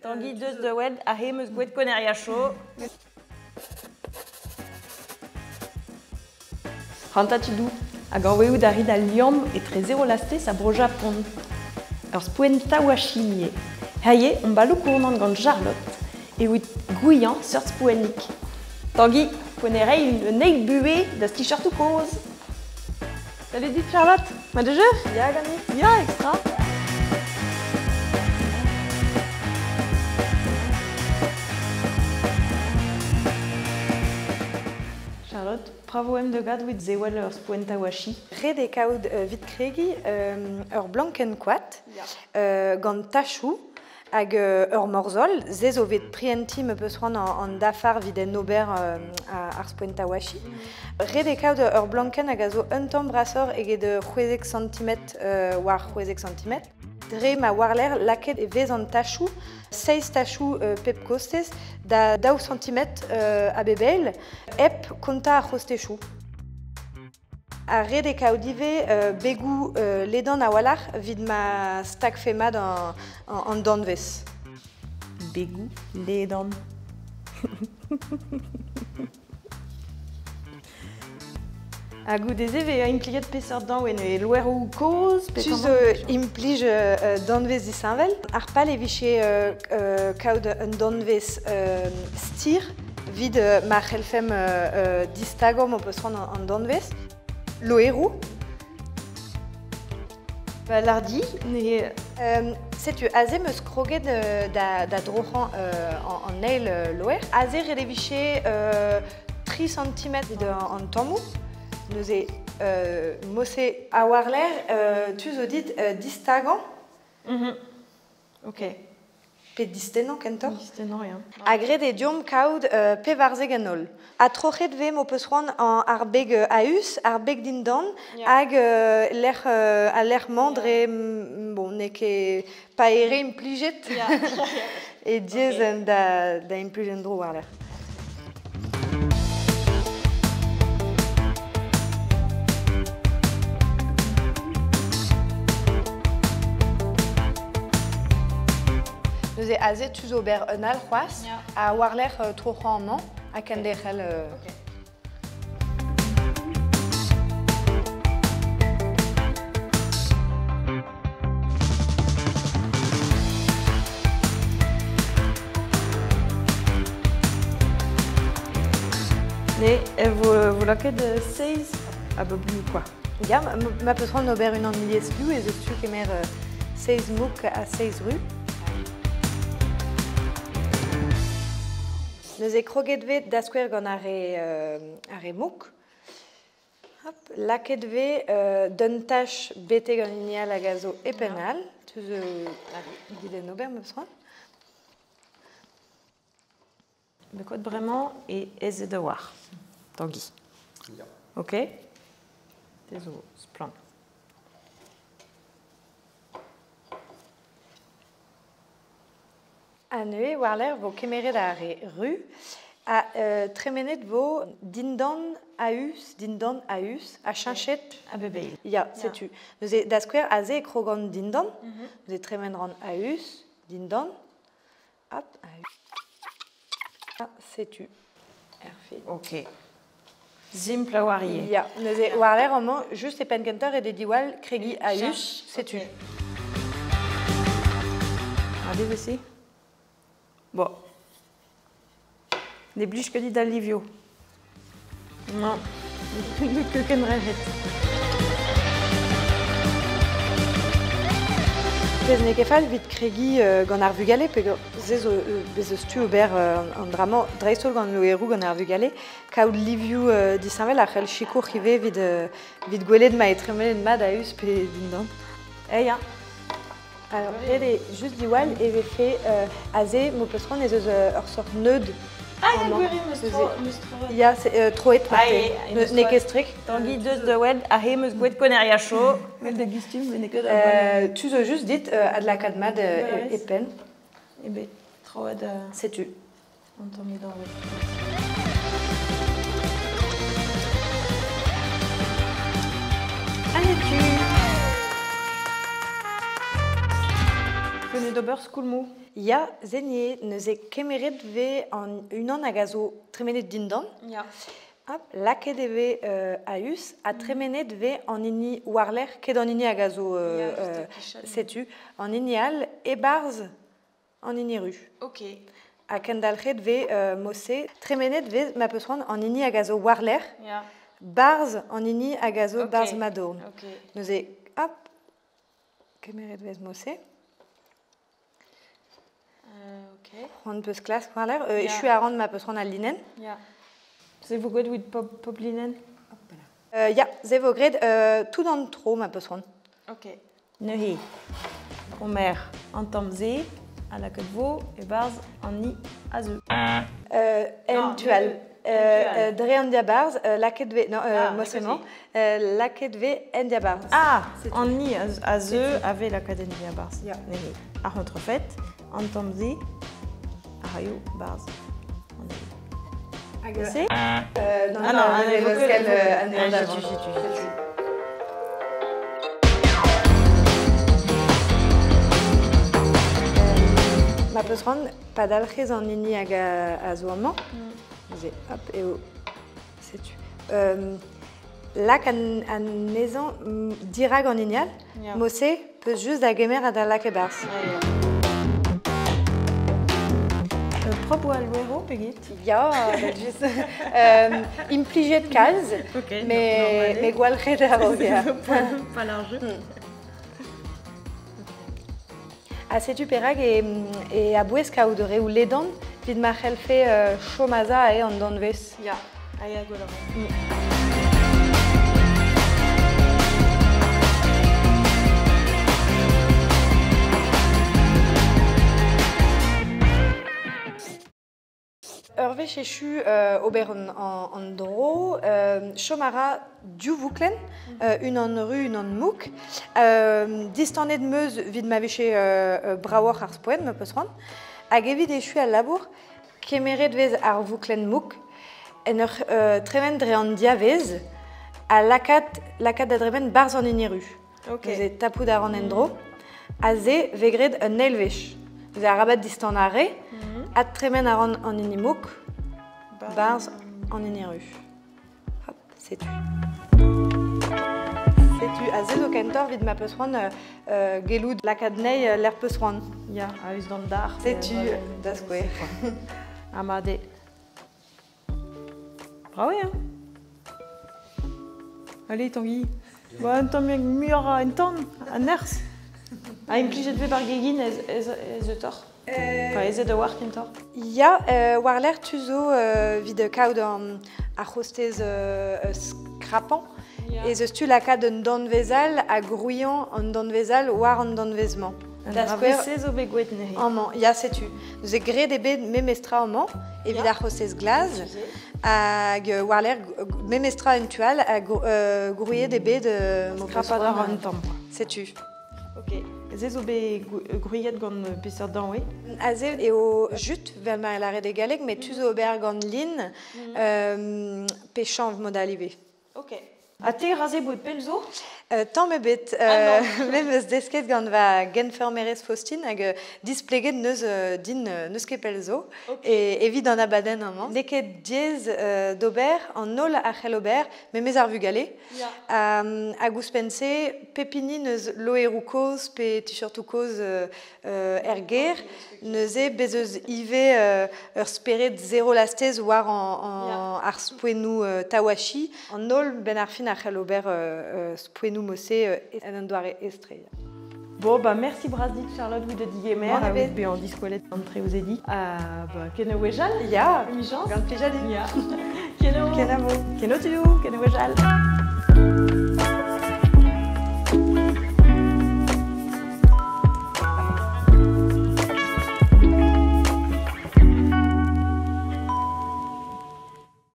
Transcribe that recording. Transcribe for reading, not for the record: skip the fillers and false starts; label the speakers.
Speaker 1: Tangi deus da wel, aze 'm eus gwelet Koneriacho. Ranta tudou, hag anveout a rit al liamm etre Zero Lastez ha Bro-Japon. Ur spoen tawashi ivez. Haie omp ba Lokournan gant Charlotte evit gouiañ seurt spoennig. Tangi, poent eo reiñ un eil buhez da'z t-shirtoù kozh. Salut dit Charlotte, mat da jeu? Ya ganit. Ya, extra. Charlotte, bravo em da gad evit sewel ur spoen tawashi.
Speaker 2: Ret eo kaout evit kregiñ ur blankenn koad gant tachoù hag ur morzhol. Se zo bet prientiñ ma peus c'hoant an dafar evit en ober ar spoen tawashi. Ret eo kaout ur blankenn hag a zo un tamm brasoc'h eget 16 santimetr war 16 santimetr. Dre ma war-lerc'h lakaet e vez an tachoù, seizh tachoù pep kostez, da daou santimetr a bep eil, hep kontañ ar c'hostezioù. Ha ret eo kaout ivez begoù ledan a-walc'h evit ma stagfe mat an danvez.
Speaker 1: Begoù ledan. Ha goude-se e vez implijet peseurt danvez neuze? Loeroù kozh?
Speaker 2: Tu zo implij danvez disheñvel. Ar pal e vije kaout un danvez stir evit ma c'hellfemp distagañ ma peus c'hoant an danvez. Loeroù.
Speaker 1: Ba lardi, ne...
Speaker 2: Setu, aze 'm eus kroget da droc'hañ an eil loer. Aze ret e vije 3 santimetr evit an tammoù. Neuze, mod-se ha war-lerc'h, tu zo dit distagañ.
Speaker 1: Ok.
Speaker 2: Pe distennañ kentoc'h.
Speaker 1: Distennañ, ya.
Speaker 2: Ha graet eo deomp kaout 14 en holl. Ha troc'het 'vez m'ho peus c'hoant ar beg a-us, ar beg dindan, hag lec'h al lec'h-mañ dre bon, n'eo ket pa eo re implijet e diaes da implij en-dro war-lerc'h. Neuze aze tu zo ober un all c'hoazh ha war-lerc'h troc'hañ amañ ha kenderc'hel.
Speaker 1: Ne, e vo lakaet seizh a bep liv quoi.
Speaker 2: Ya, ma peus c'hoant ober unan liesliv ez eus tu kemer seizh mouk ha seizh ru. Neuze kroget 'vez da skouer gant ar re mouk. Hop, lakaet 'vez d'un tach betek an hini all hag a zo e penn all. Tu zo dit en ober, meus c'hoant.
Speaker 1: Bekot bremañ e aezet a-walc'h, Tangi.
Speaker 3: Ya.
Speaker 1: Ok? Te zo splann.
Speaker 2: Ha neuze war-lerc'h 'vo kemeret ar re ru ha tremenet 'vo dindan a-us, dindan a-us ha cheñchet.
Speaker 1: A bep eil.
Speaker 2: Ya, setu. Neuze da skouer aze e krogan dindan, neuze tremen 'ran a-us, dindan, hop, a-us. Ha setu. Erfin.
Speaker 1: Ok. Simpl a-walc'h ivez.
Speaker 2: Ya, neuze war-lerc'h amañ, just e penn kentañ ret eo diwall kregiñ a-us, setu.
Speaker 1: Mat eo se? Bon. Ne blij ket dit al livioù? Non. N'eo ket ken revet.
Speaker 2: Pezh n'eo ket fall evit kregiñ gant ar vugale peogwir se zo bez eus tu ober an dra-mañ dreist-holl gant loeroù gant ar vugale. Kaout livioù disheñvel a c'hell sikour ivez evit gwelet ma eo tremenet mat a-us pe dindan.
Speaker 1: Eh ya.
Speaker 2: Alors, ret eo just diwall e vefe aze m'ho peus c'hoant ez eus ur seurt neud.
Speaker 1: Ah, ya, gwir eo, meus troet.
Speaker 2: Ya, troet marteze. N'eo ket strik.
Speaker 1: Tangi deus da wel, aze 'meus gwelet Koneriacho. Met da gustum, n'eo ket
Speaker 2: Tu zo just dit adlakaat mat e penn.
Speaker 1: E bet troet.
Speaker 2: Setu.
Speaker 1: Un tamm edan.
Speaker 2: Allez tu
Speaker 1: Venez d'ober skoulmoù.
Speaker 2: Ya, zenie, neuze kemeret ve an unan hag a zo tremenet dindan.
Speaker 1: Ya.
Speaker 2: Hop, lakaet e vez a-us ha tremenet vez an hini war-lerc'h, ket an hini hag a zo
Speaker 1: Ya, just e-kichen.
Speaker 2: Setu, an hini all e-barzh an hini ru.
Speaker 1: Ok.
Speaker 2: Ha kendalc'het vez mod-se, tremenet vez ma peus c'hoant an hini hag a zo war-lerc'h,
Speaker 1: Ya.
Speaker 2: barzh an hini hag a zo
Speaker 1: Ok.
Speaker 2: barzh ma dorn.
Speaker 1: Ok.
Speaker 2: Neuze, hop, kemeret vez mod-se.
Speaker 1: Ok.
Speaker 2: C'hoant peus klask war-lerc'h,
Speaker 1: Ya.
Speaker 2: echu a ran ma peus c'hoant al linenn.
Speaker 1: Ya. Se vo graet evit pop linenn?
Speaker 2: Ya, se vo graet tout an tro ma peus c'hoant.
Speaker 1: Ok. Neuze, Omer, an tamm-se, a lakaet vo e-barzh an i a zeu.
Speaker 2: En
Speaker 1: Non,
Speaker 2: tu al.
Speaker 1: en tu al.
Speaker 2: Dre an diabarzh, lakaet vez, non,
Speaker 1: Ah,
Speaker 2: moi seulement,
Speaker 1: ok.
Speaker 2: lakaet vez en diabarzh.
Speaker 1: Ah,
Speaker 2: Setu.
Speaker 1: an i a zeu a vez lakaet en diabarzh.
Speaker 2: Ya.
Speaker 1: Neuze, ar c'hontrefet, an tamm-se, a raio barzh an i.
Speaker 2: Hag,
Speaker 1: C'est
Speaker 2: non,
Speaker 1: Ah
Speaker 2: non,
Speaker 1: non,
Speaker 2: non,
Speaker 1: ah,
Speaker 2: mais
Speaker 1: il faut
Speaker 2: parce
Speaker 1: que-
Speaker 2: qu'elle,
Speaker 1: il faut que-
Speaker 2: elle est
Speaker 1: Ah,
Speaker 2: en
Speaker 1: j'ai
Speaker 2: avant.
Speaker 1: tu, j'ai tu, j'ai tu.
Speaker 2: Ma peus c'hoant, pa dalc'hez an hini hag a zo amañ. Neuze, hop, eo, setu. Lak anezhañ, dirag an hini all,
Speaker 1: Ya.
Speaker 2: mod-se peus just da gemer ha da lak e-barzh.
Speaker 1: Ja, ja. Prop oa al loero, pegit?
Speaker 2: Ya, just. Implijet kalz,
Speaker 1: Ok, normal.
Speaker 2: me gwalc'het a-raok, ya.
Speaker 1: Pas large.
Speaker 2: Ha setu perak e a-bouez kaout reoù ledan evit ma c'hellfe chomaza eo an danvez.
Speaker 1: Ya, ha ya gwelloc'h.
Speaker 2: Ur wech echu ober an dro, chom a ra div vouklenn, unan ru, unan mouk. Distanet meus evit ma veche bravoc'h ar spoen, ma peus c'hoant. Hag evit echu al labour, kemeret vez ar vouklenn mouk, en ur tremen dre an diavez, ha lakaat da dremen barzh an hini ru.
Speaker 1: Ok.
Speaker 2: Neuze tapout a ran en-dro, ha se vez graet un eil wech. Neuze arabat distan ar re, ha tremen a ran an hini mouk, barzh an hini ru. Hop, setu. Setu, ha se zo kentoc'h evit ma peus c'hoant, gellout lakaat nei l'er peus c'hoant.
Speaker 1: Ya, a-us d'an dar.
Speaker 2: Setu, da skouer.
Speaker 1: Ha ma de. Bravo, hein? Allez, Tanguy. Ba, un tamm muioc'h a un tamm, a nerzh. Ha implijet vez bar gegin ez eus torr. Enfin, ez eo da war kentoc'h.
Speaker 2: Ya, war-lerc'h tu zo evit kaout ar c'hostez skrapañ.
Speaker 1: Ya.
Speaker 2: Ez eus tu lakaat un danvez-all ha grouilhañ an danvez-all war an danvez-mañ.
Speaker 1: Un
Speaker 2: Da
Speaker 1: dra
Speaker 2: skouer,
Speaker 1: vez se zo bet gwelet neuze.
Speaker 2: Amañ, ya, setu. Neuze graet eo bet memestra amañ, evit
Speaker 1: Ya.
Speaker 2: ar c'hostez glaz,
Speaker 1: Setu.
Speaker 2: hag war-lerc'h memestra en tu all, ha grouilhet eo bet, m'ho peus
Speaker 1: Skrapat a
Speaker 2: c'hoant,
Speaker 1: ra un tamm.
Speaker 2: Setu.
Speaker 1: Ok. Se zo bet grouilhet gant peseurt dañ, oui?
Speaker 2: Aze eo jut, vel ma lâret e galleg, met tu zo ober gant lin, pe chañv mod all ivez.
Speaker 1: Ok. Ha te raze boet pell zo?
Speaker 2: Tamm ebet,
Speaker 1: Ah, non.
Speaker 2: me meus desket gant va genfermerez Faustine hag displeget neus din neus ket pell zo.
Speaker 1: Ok.
Speaker 2: E evit an abadenn amañ. N'eo ket diaes d'ober, an holl a c'hell ober, memez ar vugale.
Speaker 1: Ya.
Speaker 2: Hag ouzhpenn-se, pep hini neus loeroù kozh pe t-shirtoù kozh er gêr. Neuze bez eus ivez ur spered zero lastez war an
Speaker 1: Ya.
Speaker 2: ar spoennoù tawashi. An holl ben ar fin a c'hell ober spoennoù mod-se en un doare estre.
Speaker 1: Bon, bah, merci bras dit Charlotte, vous de digemer,
Speaker 2: Bon,
Speaker 1: vous
Speaker 2: evet.
Speaker 1: be an diskwelet an tre ouzedi. Ah, bah, keno wejal?
Speaker 2: Ya,
Speaker 1: Emichañs?
Speaker 2: Gant plijadur.
Speaker 1: Ya. Keno.
Speaker 2: Kenavo.
Speaker 1: Keno tudu, keno wejal.